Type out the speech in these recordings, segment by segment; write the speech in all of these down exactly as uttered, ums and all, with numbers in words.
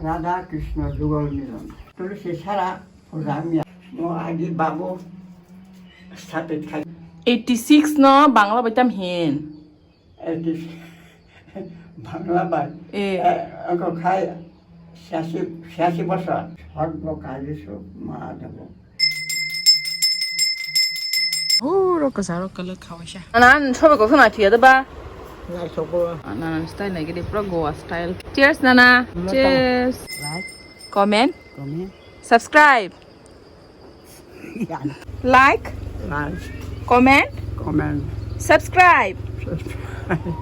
Radha Krishna Jugal Milon. Tulsi Sara Puja Miya. Mo agi babu stapit khai. Eighty six no Bangla bai tam hin. Eighty six. Bangla bai. Eh. Eh, ako khai siasi, siasi bosor. Hot bo kaji su ma dabo. Puro kwcharo kwlwk kha waisa. Nana, sobe kok sona thiya da ba? Nai sokbo. Nana style nai gidi pura Goa style. Cheers, Nana. Mata. Cheers. Like. Comment. Comment. Subscribe. Yan. Like. Like. Comment. Comment. Subscribe. Subscribe.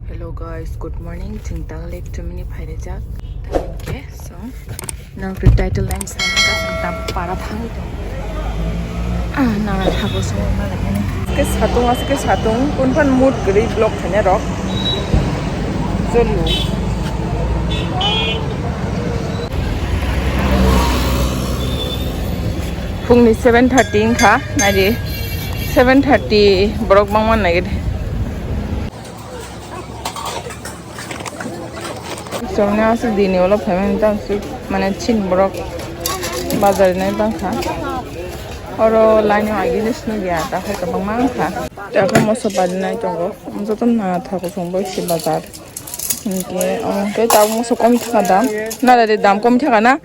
Hello guys, good morning. Chwng tang late to mini phairajak. Tang ke so nang tu title line sana ka santa para thang to. Ah, na thago so na lagi ni. Ke satung ase ke satung kun pan mood gri block thane rok. Jolu. Phungni seven thirty wngkha, naidi seven thirty borok bangma naidi. Chwngno aswk dini ulo phaimani tamo swk mane chin borok bazar nai bangkha. Oro line o agini sini dia ta khe kwbangma wngkha. Ta khe moso bari nai tongo. Joto na thago chwngbo si bazar. Hinkhe omo khe tabuk moso kom thangkha dam. Nada de dam kom thangkha na?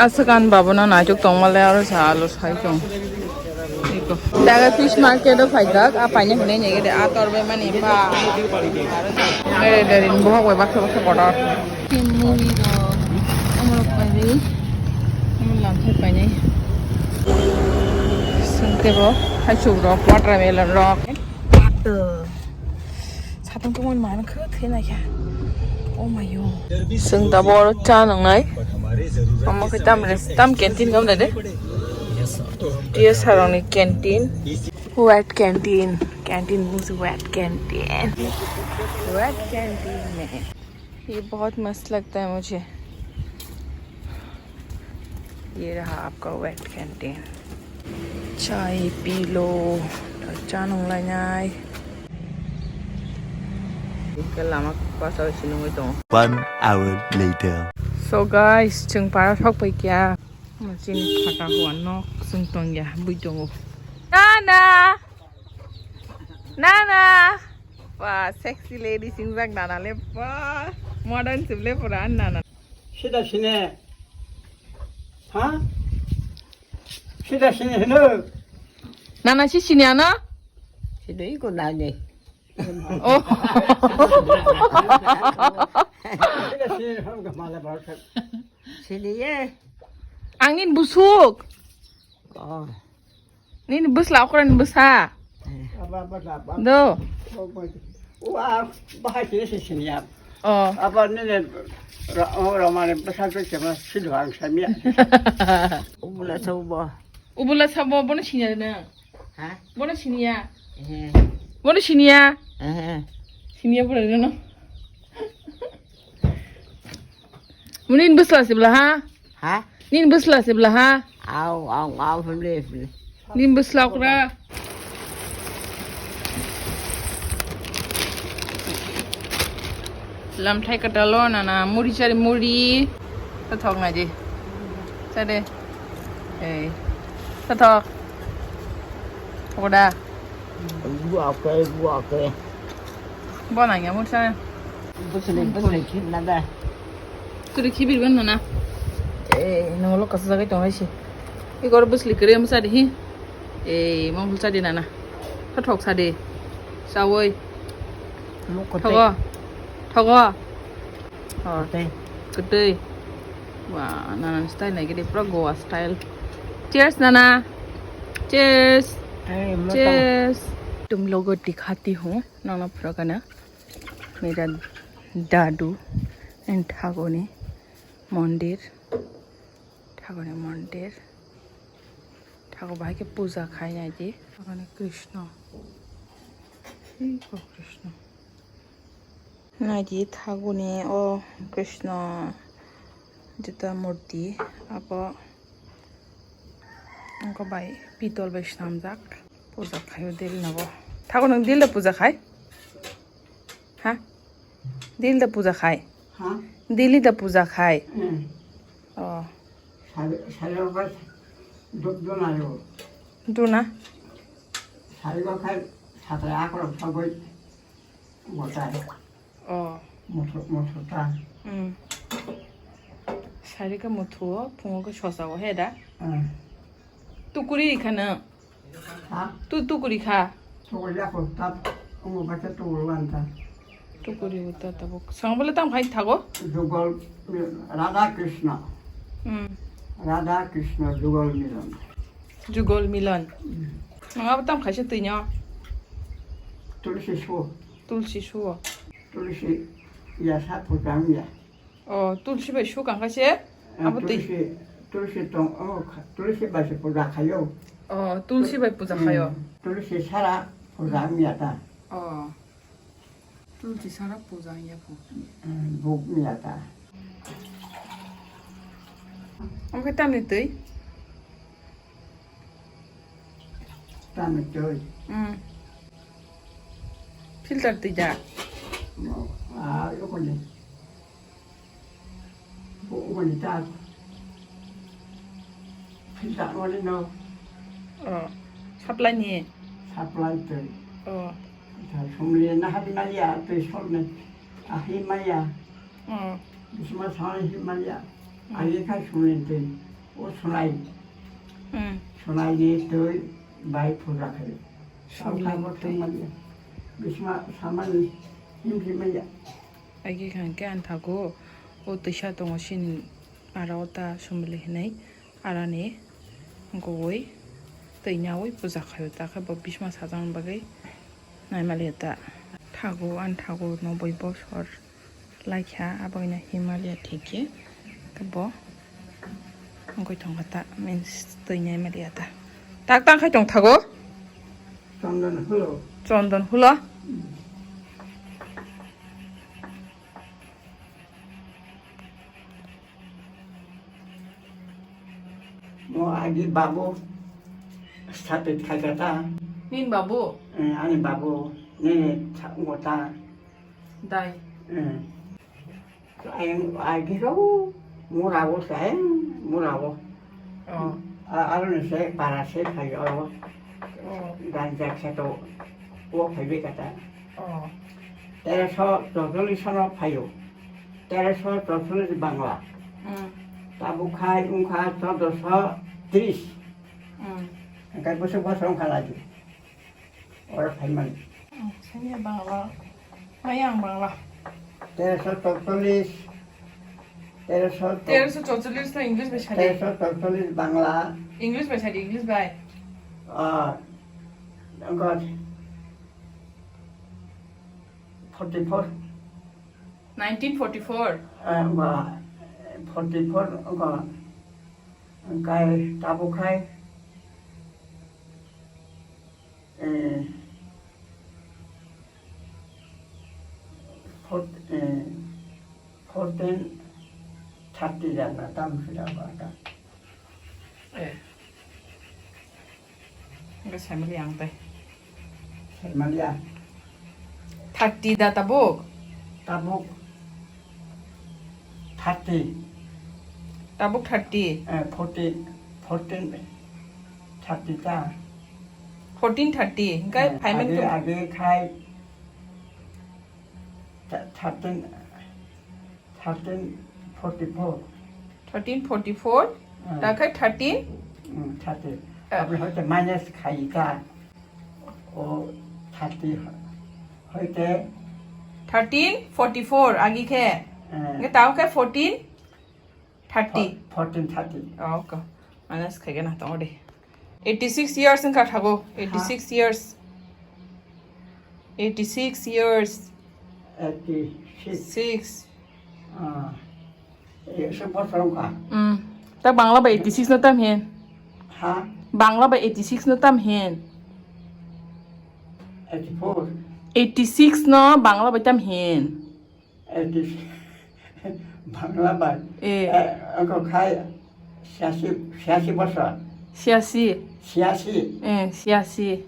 Aswk ani babono naitok tongmale aro sa alo sai tong. Daga fish market o phaijak, a paina hinwi nigede, a torbai mani ba. Ere derin bohok bai baksa baksa kotor. Muri rok, amorok bai ri, amor lamthai painai. Sengke bo, haichuk rok, watermelon rok. Satung tongmani mano khe thwi naikha. Oh my God. Chwng tabuk oro cha nwngnai. Omo khe tam res-, tam canteen gam de. T S R ni canteen. Wet canteen. Canteen means wet canteen. Wet canteen mein. ये बहुत मस्त लगता है मुझे। ये रहा आपका wait canteen. चाय P low, cha nunglainai. Ke lama kwcharo se nungwi tongo. One hour later. So guys, chwng para thok pai kya. Chini phata hua nok chwng tong ya, bui tongo. Nana! Nana! Wah, sexy lady singjak Nana le. Wah, modern sip le pura Nana. Sida sine. Ha? Sida sine hino. Nana si sini ano? Sida iko nani. Oh. Sida sine hino gamala barka. Sini ye. Angin busuk. Oh. Nini bwsla okra ni bwsa. Eh. Do. Wa, bahai sini sini ya. Oh. Apa nini ra-, oh, ramani bwsa tu cuma sido ang samia. Ubula sabo. Ubula sabo bono sinya na. Ha? Bono sinya. Eh. Bono sinya. Eh. Sinya bono no. Munin bwsla sibla ha? Ha? Nin bwsla sibla ha? Au, au, au, himle, himle. Nin bwsla okra. Lamthai katalo nana muri chari muri. Tathok na ji. Chade. Ei. Tathok. Oda. Gua ke, gua ke. Bo nang ya mursa. Bwswlwi, bwswlwi khibna da. Kwrwi khibirban nana. Eh, nanglo kasa jagai tong hai se. Igor bwswlwi kwrwi masa di hi. Eh, mangul sa di nana. Tha thok sa di. Sawi. Mukho tei. Thogo. Thogo. Oh. Tei. Kwtwi. Wah, nana style nai gidi pura Goa style. Cheers nana. Cheers. Eh, mata. Cheers. तुम लोगों को दिखाती हूँ। Nangno phwrwkgana mera dadu and thagoni mondir, thagoni mondir, thago bahai khe puja khai naidi. Thagoni Krishna, hi ko Krishna. Naidi thagoni o Krishna jeta murti abo. Wngkha bai pitol bai swnamjak. Puja khaio daily nobo. Thago nwng daily da puja khai? Ha? Daily da puja khai? Ha? Daily da puja khai? Hmm. Oh. Sari, sari obo duk duna yo. Duna? Sari obo khai satai akorok sogoi gotai. Oh. Motho, motho ta. Hmm. Sari khe motho o, phungo khe sosa o, he da? Hmm. Tukuri khana. Ha? Tu, tukuri kha. Tukuri ya ko ta, omo ba ta tukuri wan ta. Tukuri uta tabuk. Sang bole tam khai thago? Jugal Mil-, Radha Krishna. Hmm. Radha Krishna Jugal Milan. Jugal Milan. Hmm. Nang abo tam khaisa twi no? Tulsi su. Tulsi su. Tulsi ya sa pujam ya. Oh, tulsi bai su kang kha se? Ah, abo twi. Tulsi, tulsi tong, oh, kha-, tulsi bai se puja khaio. Oh, tulsi bai puja khaio. Hmm, tulsi sara puja wngya ta. Oh. Tulsi sara puja wngya pho. Hmm, buk wngya ta. Omo khe tamni twi? Tamni twi. Hmm. Filter twi da? No, ah, yokoni. Bo wngmani ta. Filter wngmani no. Oh, supply ni? Supply twi. Oh. Ta sumli na hadi maya twi solni. Ahi maya. Oh. Bisma sani hi maya. Hmm. Ahi khai sumli twi. O sunai. Hmm. Sunai ni twi bai puja khai. Sumli twi. Bisma samani himri maya. Agi khan khe ang thago, o twisa tongo sini ara o ta sumli hinwi arani gowoi twi nyaui puja khaio, ta khe bo bisma sajani bagwi naimaliya ta. Thago, ang thago noboi bosor laikha, aboni Himalaya thikhe bo wngwi thangkha ta, means twi naimaliya ta. Tak tang khai tong thago. Chondon hulo. Chondon hulo. Mo agi babu stapit khai kha ta. Nini babu? Eh, ani babu, nini cha-, ngo ta. Dai. Eh. Ayang agi ro, mura bo sa, eh, mura bo. Oh. A, aro ni se, para se khai oro. Oh. Dan jak sa to, o khai be kata. Oh. Teroso chorchollis sono phaio. Teroso chorchollis Bangla. Hmm. Tabuk khai wngkha chordoso tris. Hmm. Hingkhe bwswk bosor wngkha lagi. Oro phaimani. Hmm, sini Bangla. Mai ang Bangla. Teroso chorchollis. Teroso chor- Teroso chorchollis to English bai sadi. Teroso chorchollis Bangla. English bai sadi, English bai. Ah, God. Forty four. Nineteen forty four. Ah, ba, forty four, ba, kai, tabuk khai, eh, fort-, eh, fourteen thirty jana tam sila ba ta. Eh. Hingke saimaliya ang tai. Saimaliya. Thirty da tabuk? Tabuk thirty. Tabuk thirty. Eh, fourteen, fourteen thirty ta. Fourteen thirty. Hingke eh, payment age, age khai tha-, thirteen. Thirteen forty-four. Thirteen forty-four, ah. Ta khe thirteen? Mm, thirty. Ah. Aboni hoite minus khai ta. O thirty hoite? Thirteen forty-four agi khe. Eh. Nge tao khe fourteen thirty. Four-, fourteen thirty. Oh, okay. Minus khai gana tongo de. Eighty-six years wngkha thago, eighty-six years. Eighty-six years. Eighty-six. Six. Ah, ekso bosor wngkha. Mm. Ta Bangla bai eighty-six no tam hin? Ha? Bangla bai eighty-six no tam hin? Eighty-four. Eighty-six no Bangla bai tam hin? Eighty, Bangla bai. Eh. Eh, wngkha khai siasi, siasi bosor. Siasi. Siasi. Eh, siasi.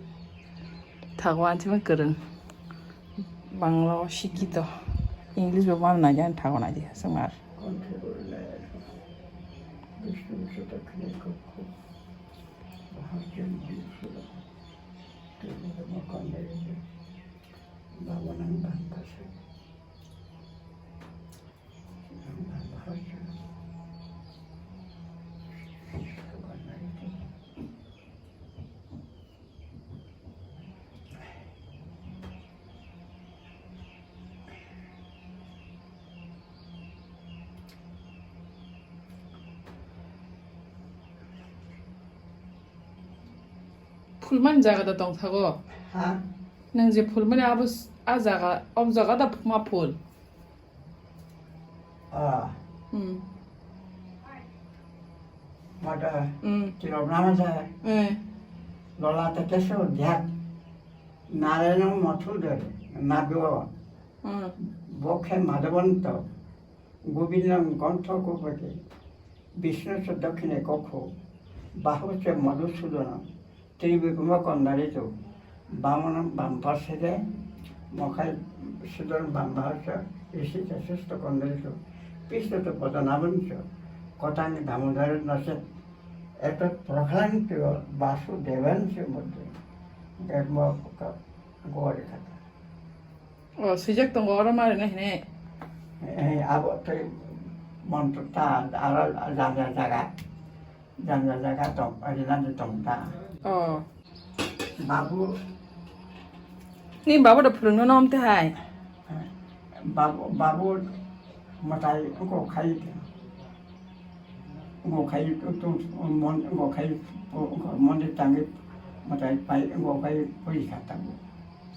Thago ang chima kwrwng. Bangla o sikito. English bo mano naidi, ang thago naidi, swngar. Phulmani jaga da tongthago. Ha? Nwng je phulmani abo s-, a jaga, ob jaga da ma phul? Ah. Hmm. Mata Hmm. Tirok nama sa. Eh. Lola te keso diak. Narayana mothu de. Nabyo. Hmm. Bokhe Madhavanto. Govinda Gontho Kupati. Vishnu Dakhine Kokho. Bahu se Madhusudana. Tribikuma kondaritu, Bamana bampasede, mokhai sudon bambahasa, isita susto kondaritu, pisto to podanabunso, kotani damodar nase, eto prokhanto basu devanso mudde, gori kata. O, swijak tongo oro mari na hine. Eh, abo tei montro ta, aro janja jaga. Janja jaga tong, rinani tong ta. Oh. Babu. Ni babu da phwrwngno nom te hai. Babu, babu matai ko khai. Ko khai tu, tu, mon, ko khai, ko, ko mon de tangi matai pai, ko khai puri kha ta.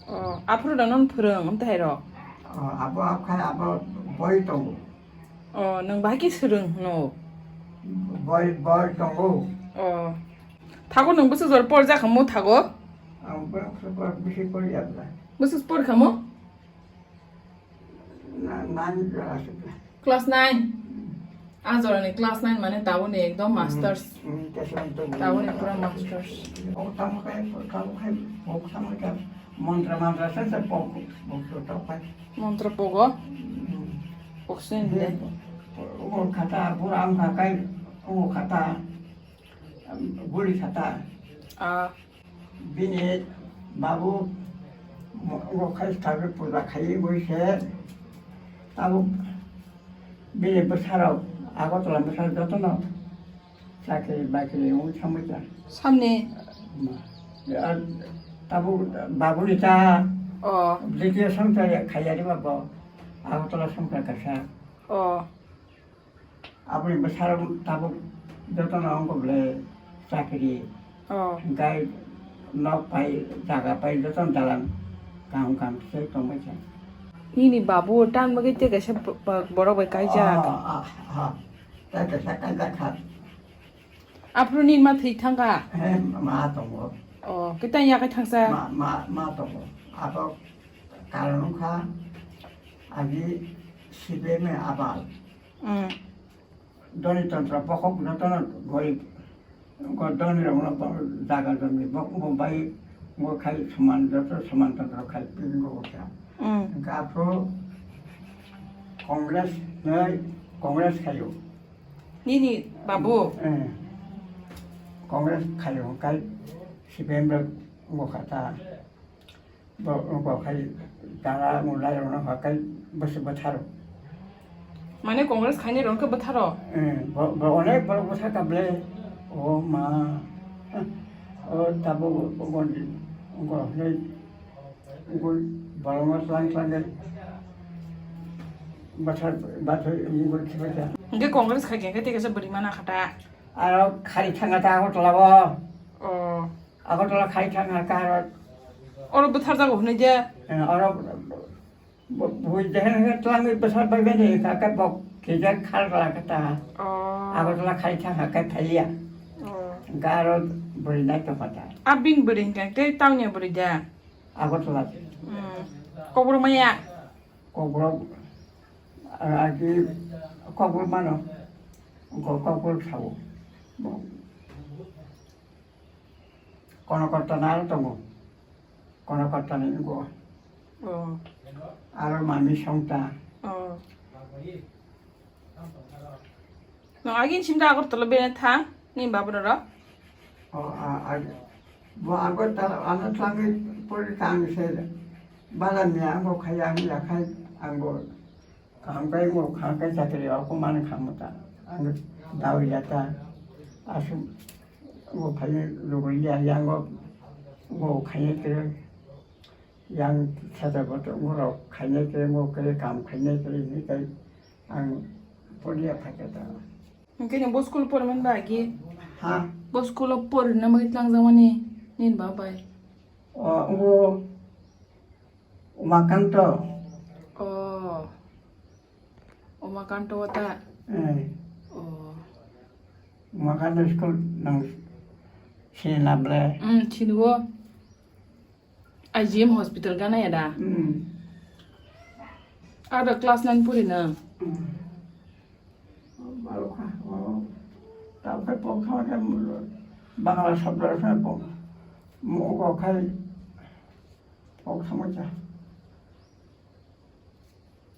Oh, aphuru da non phwrwng om te hai ro. Oh, abo akhai abo boi tongo. Oh, nwng bahai khe swrwng hwno? Boi, boi tongo. Oh. Thago nwng bwswk jora por jakha mo thago? Ang bwswk por, bisi por yakla. Bwswk por khamo? Na, nine jora aswk. Class nine? A jorani class nine mane taboni ekdom masters. Hmm, hmm, class nine to. Taboni pura masters. O tamo khai, tamo khai, o tamo khai, mantra, mantra sa sa pok, pok to khai. Mantra pogo? Hmm. Poksin de. Ogo khata, pura am kha kai, ogo khata, guli khata. Ah. Bini babu, ogo khai thabe puja khai goi se, tabo bini bwsarok, Agartala bwsarok jotono. Chakri bakri wng samui ta. Samni. Ar tabuk babuni ta. Oh. Ditiyo songchar ya khayari ba bo. Agartala songchar kaisa. Oh. Aboni bwsarok tabuk jotono wngkha bwle chakri. Oh. Gai nok pai jaga pai jotono dalan kaham kaham se tongbai kha. Nini babu tan bagwi te kaisa b-, b-, borok bai kaijak. Ah, ah, ah. Tei kaisa kaijak kha. Aphuru nini ma thwi thangkha? He, ma tongo. Oh, khe tang yakai thangsa? Ma, ma, ma tongo. Abo karon wngkha, agi C P M ni abal. Mm. Dhoni tantro bokhok jotono gorib, go dhoni rokno bo jaga jomi bok bo bai bo khai soman joto soman tantro khai pingo kha. Mm. Hingkhe aphuru Congress noi Congress khaio. Nini babu? Eh. Congress khaio, kai C P M rok wngkha ta. Bo, bo khai dara mulai rokno hakai bwswk bwtharo. Mane Congress khaini rokno bwtharo? Eh, bo, bo onek borok bwthar ka ble. O ma. O tabo bo, bo, bo, bo, Gol bolongo tlang tlang de. Bathar, bathar, ini gol khibaja. Hingke Congress khai khe, khe tei kaisa bwrwi mana kha ta. Aro khari thanga ta Agartala bo. Oh. Agartala khai thanga ka aro. Oro bwthar jago hwnwi de. Eh, oro bo, bo, jehe jehe tlang bwthar bai bai de ka, ka bo kejar khal kala ka ta. Oh. Agartala khai thanga ka thaiya. Oh. Ga aro bwrwi nai to kha ta. A bini bwrwi hingke tei tamni bwrwi de. Agartala. Hmm. Kokborok maya? Kokborok, ah, agi kokborok mano. Ko-, kokborok sao. Kono koto naro tongo. Kono kotani ngo. Oh. Aro mami songta. Oh. No, agin simda Agartala bene thang, ni babra ro. Oh, a, a, bo Agartala, ano thangwi pori thang se. Bala mi ango khaya, ang ya khai, ango. Kaham kai mo, kaham kai chakri, ako man kaham ta. Ang dawi ya ta. Asu, ngo khai, lugri ya, ya ngo, ngo khai kre. Yang sada boto ngorok khainai khe, ngo khe kam khainai khe, hini kai ang poria phaikha ta. Hwnkhe nwng bo school poriman ba agi? Ha? Bo school o porina bagwi tlangjakmani nini baba bai? O, ngo Umakanto. O. Umakanto wata? Eh. O. Umakanto school nang sini na ble? Hmm, sini bo. I G M hospital gana ya da? Hmm. Ada class nine puri na? Hmm. Baru kha, oh. Tapai pok kha khe Bangla sabda kha pok. Mo ko khai pok sama cha.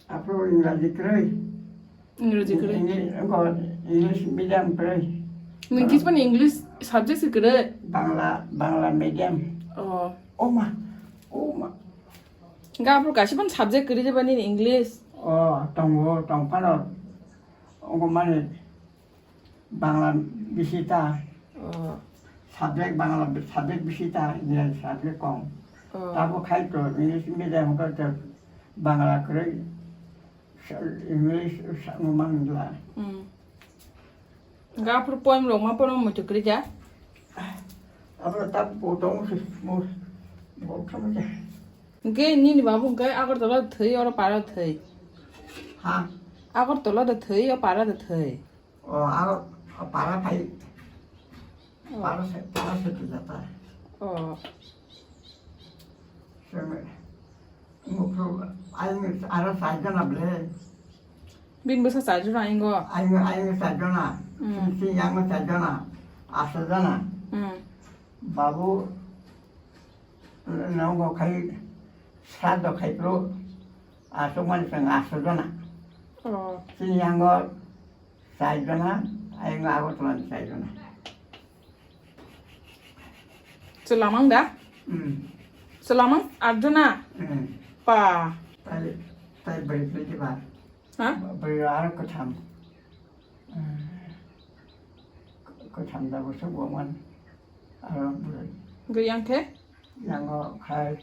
Aphuru English kwrwi. English kwrwi. English, engko English medium kwrwi. Nung kispan English subject se kwrwi? Bangla, Bangla medium. Oh. Oma, oma. Ga aphuru kaisa ban subject kwrwi jeba nini English? Oh, tongo, tongphano. Engko mani Bangla bisi ta. Oh. Subject Bangla subject bisi ta, English subject kom. Oh. Tabo khai to English medium ko to Bangla kwrwi, English sa-, mang la. Hmm. Ga aphuru poem rok ma pono muitu kwrwi ja? Abo ta po tong si mo, mo tong ja. Hwnkhe nini babu hwnkhe Agartala thwi oro para thwi? Ha? Agartala da thwi, o para da thwi? O, aro, o para phai. O. Para se, para se tu jata. O. Seme, mukro, ayung aro sai jana ble. Bini bwsa sai jana ingo? Ayung, ayung sai jana. Hmm. Si, si yang sai jana. Asa jana. Hmm. Babu, nongo khai, sado khai pro. Asuk mani sang asa jana. O. Si yango Sai jona, ayung Agartala ni sai jona. Chwlamang da? Hmm. Chwlamang at jona? Hmm. Pa. Tai, tai bari bari ba. Ha? Bari aro kwtham. Hmm. Kwtham da bo sok bo man. Aro bari. Gayang khe? Yango khai.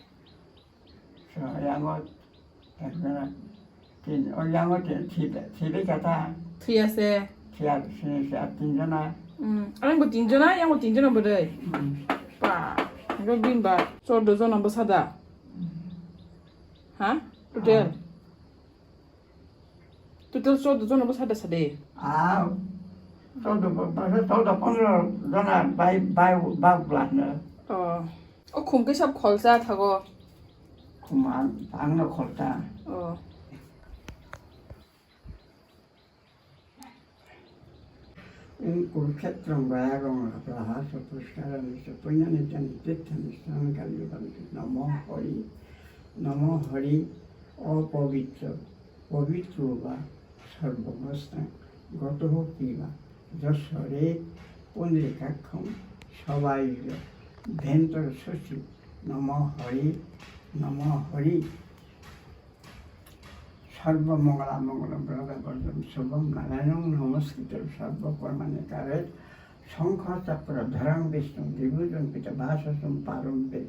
So, yango ekjona, tin, o yango tin, thibe, thibe kata. Thwi ase. Thwi ase, sini se, a tinjona. Mm. Ani bo tinjona, yango tinjona bwrwi. Mm. Pa, hwnkhe bini ba chordo jona bwsa da? Mm. Ha? Total? Ah. Total chordo jona bwsa da sade? Ah, chordo bo, bo, chordo pondro jona bai, bai, bai bwla hwno. Oh. O khum khe sab kholsa thago. Khum ang, ang no kholsa. Oh. Ing Kurukshetrong bayagong aplaha so pushkarani so punyani tani tirthani snan kali bhante. Namo Hari, Namo Hari, o pobitro, pobitro ba sarvamostang gotoho piba josore pundrikakham sabayo bhentor sosi. Namo Hari, Namo Hari. Sarva mangala mangala brada bardam subham narayanam namaskritam sarva karmani kare shankha chakra dharam vishnu vibhutam pitabhasasam param ve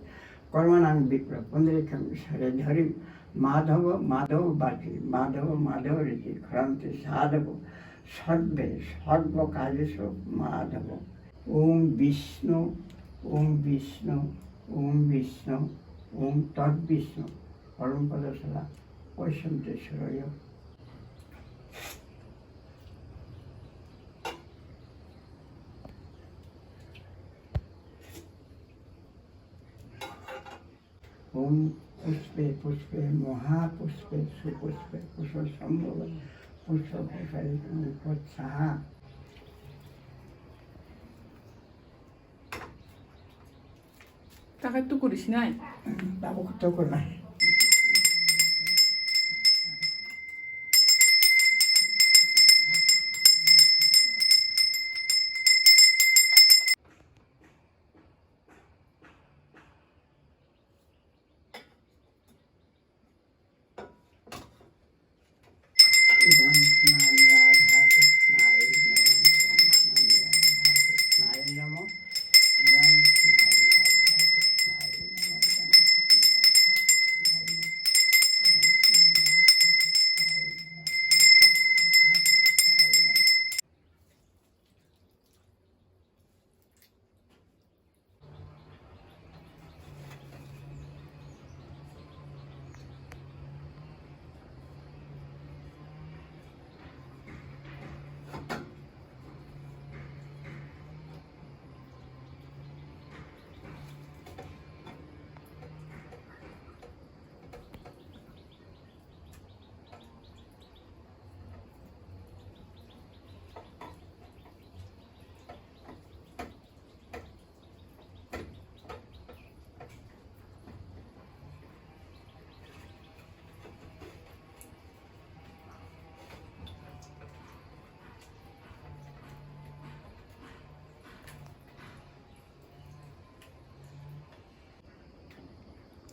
karmanam vipra pundrikam sare dhari madhava madhava vachi madhava madhava riti kranti sadhava sarve sarva kajesu madhava. Om Vishnu, Om Vishnu, Om Vishnu, Om Tat Vishnu. Param pada sala, oisam te soroyo. Om Pushpe Pushpe Maha Pushpe Supushpe Kusum Sambhava Pushpa Pushpa Saha. Takai tukuri sinai. Tabuk tukur nai.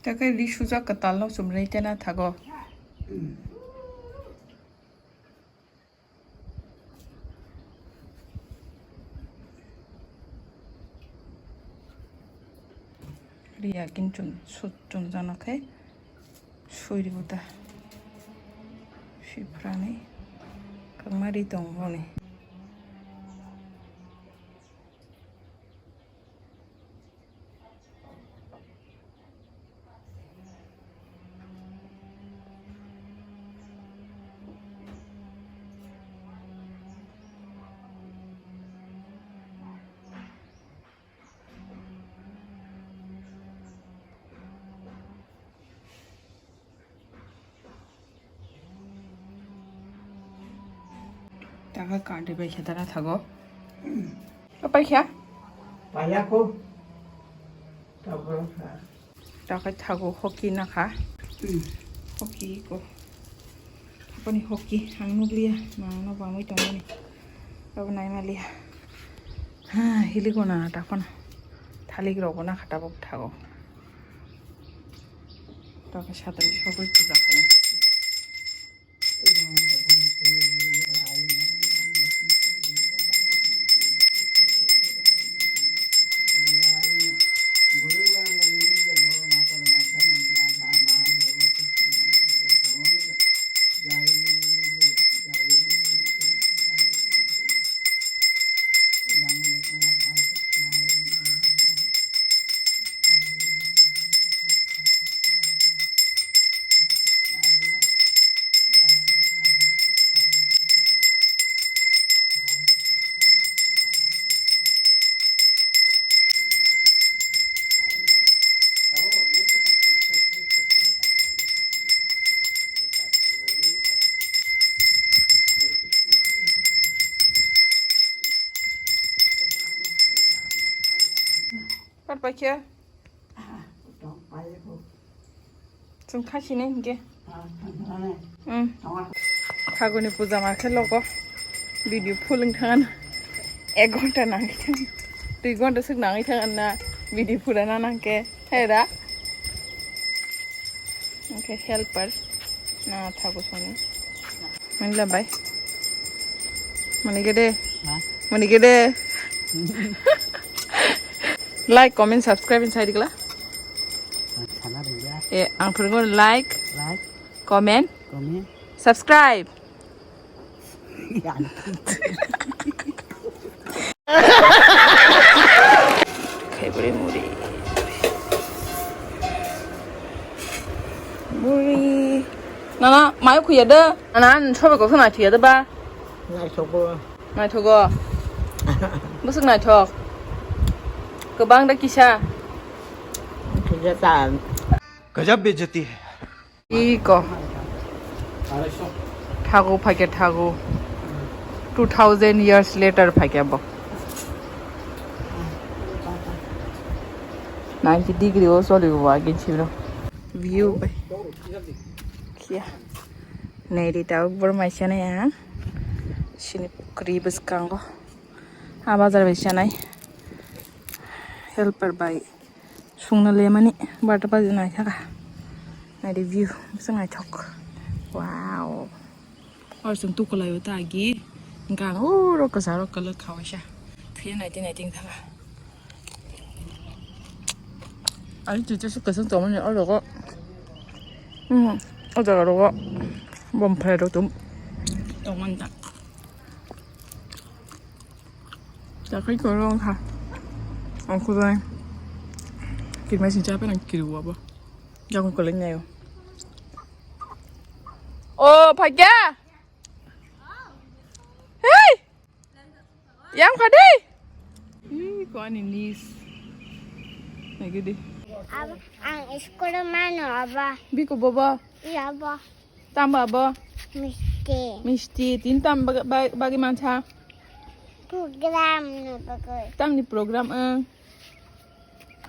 Takai ri sujak kwtal no chumrwi tena thago. Riya kinchun sut chumjano khe sui ribo ta. Sui phrani kwma ri tongo ni. Taka kandwi bai khe dana thago. Apai kha? Paya ko. Tabra kha. Taka thago hoki na kha. Hmm. Hoki ko. Apani hoki ang nukliya. Ma no bamwi tongmani. Abo naimaliya. Ha, hili ko na ta kono. Thalik rok bo na kha tabuk thago. Taka satri sogwi puja khainai. Pat paikhe. Chwng khaisini hinkhe. Hmm. Thaguni puja ma khe logo. Video full wng thangana. Ek ghonta nangwi thang. Dui ghonta swk nangwi thangana. Video pura na nangkhe. Hera. Oke, helper. Na thago soni. Manila bai. Manike de. Ha? Manike de. Like, comment, subscribe and sai dikla. Sana ringya. Eh, ang phurgo like, Like, comment, comment. Subscribe. Yan. Khaibri muri. Muri. Nana, mayo khuya de. Nana, sobe ko khna thuya de ba. Naithogo. Naithogo. Bwswk naithok. Kwbang da kisa. Kisa ta. Gajab bejati hai. Iko. Thago phaikhe thago. Two thousand years later phaikhe bo. Ninety degree o choli bo agin sibro. View bai. Kia. Nai ri ta ukbor mai sanai ang. Sini pukri bwskango. A bazar bai sanai. Helper bai. Sungna lemani bata baji nai thaka. Nai ri view. Bisa nai thok. Wow. Or sung tu kulai uta agi. Gang uro kasa ro kalak khawaisa. Thia nai ti nai ting thaka. Ani chuchu su kasung tongmani o rogo. Hmm, o jaga rogo. Bom phai rok tum. Tongmani ta. Ta kai ko rong kha. Ang ku dai. Kirmai sin cha pe nang kiru wa bo. Jang ko leng nayo. O, phai kya? Hey! Yang kha dei. Ih, ko ani niece. Nai gidi. Ab-, ang school mano aba. Biko bobo. Iya aba. Tamba abo. Misti. Misti. Tin tam bag-, bag-, bagi mansa. Program no bagwi. Tamni program ang.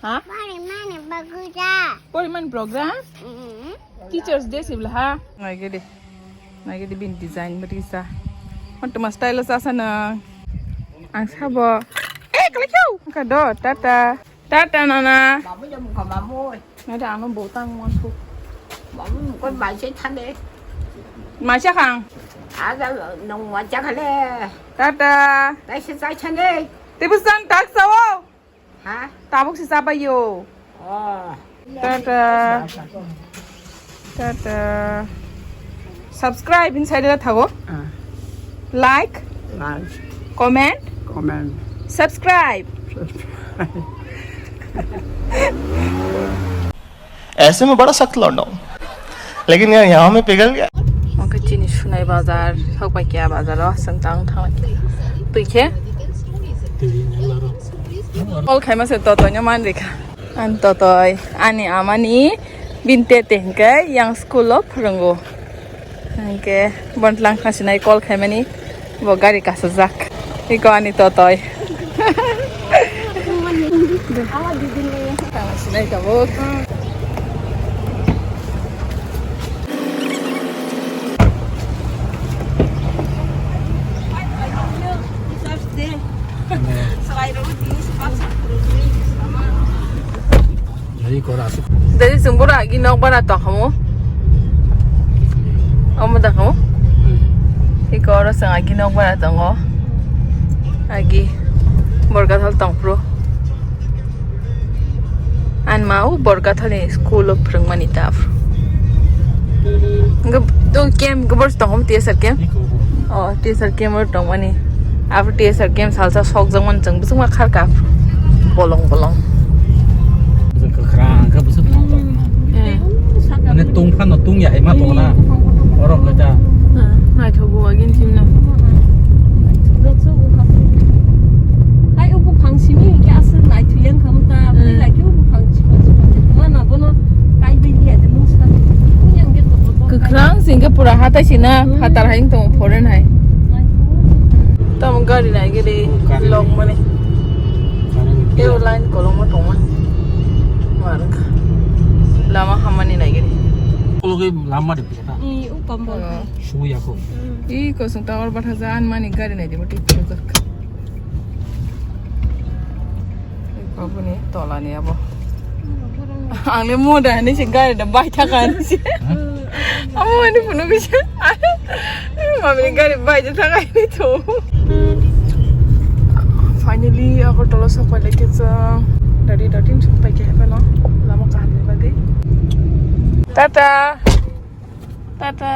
Ha? Porimani bagwi da. Porimani program? Mm. Teachers Day sibla ha. Nai gidi. Nai gidi bin design berisa. Mantu mas style sa sana. Ang sabo. Eh, kalau kau. Kado, tata. Tata, nana. Mamu ya muka mamu. Nada, ano botang mantu. Mamu muka maise thane. Maise kang. Ada nong maise khale. Tata. Taise sai thane. Tibusan tak sao. Ha? Tabuk si sabayo. Oh. Tata. Tata. Subscribe inside the thago. Ah. Like. Like. Comment. Comment. Subscribe. Subscribe. ऐसे में बड़ा सख्त लौंडा हूँ, लेकिन यार यहाँ में पिघल गया। Oke, chini sunai bazar, thok bai kya bazar o, sengtang thang. Tui khe? Call khaima se totoi no man rikha. An totoi, ani amani binte te hingke yang school o phwrwngo. Hingke bon tlang khasinai call khaimani. Bo gari kasajak. Iko ani totoi. Sinai tabuk. Jadi chwng boro agi nok bara tongkhamu. Omo da khamu. Iko oro chwng agi nok bara tongo. Agi Borkathal tongphuru. Ani ma o Borkathal ni school o phwrwngmani ta aphuru. Hwnkhe to camp hwnkhe boro tongkhamu T S R camp. Oh, T S R camp oro tongmani. Aphuru T S R camp salsa sokjakmani chwng bwswkma kharkha. Bolong bolong. Bwswk kwkhwrang khe bwswk tongthok. Eh. Mane tungphano tungya hai ma tongna. Orok le ta. Naithogo agin simna. Hai o buphang simi ke aswk naithoyang khamu ta. Bwlai ke o buphang chikon chikon. Mana bono kai bai dia de mung sa. Yang ke to. Kwkhwrang singke pura hatai sina. Hatar hai tong foreign hai. Tamo gari nai gede. Gari. Lok mane. Gari. Teo line kolom tongma. Warang. Lama hamani nai gede. Kologi lama de pita. I u kambol. Suya ko. I kosong tower bathaja an mani gari nai de bati. Babuni tolani abo. Ang le moda hinwi se gari da bai thaka hinwi se. Amo ani phunukgwi se. Mami ni gari bai je thaka hinwi tong. Finally Agartala sok pai lai khe chwng. Dadi dating sok pai khe haphano lama kaham ni bagwi. Tata. Tata.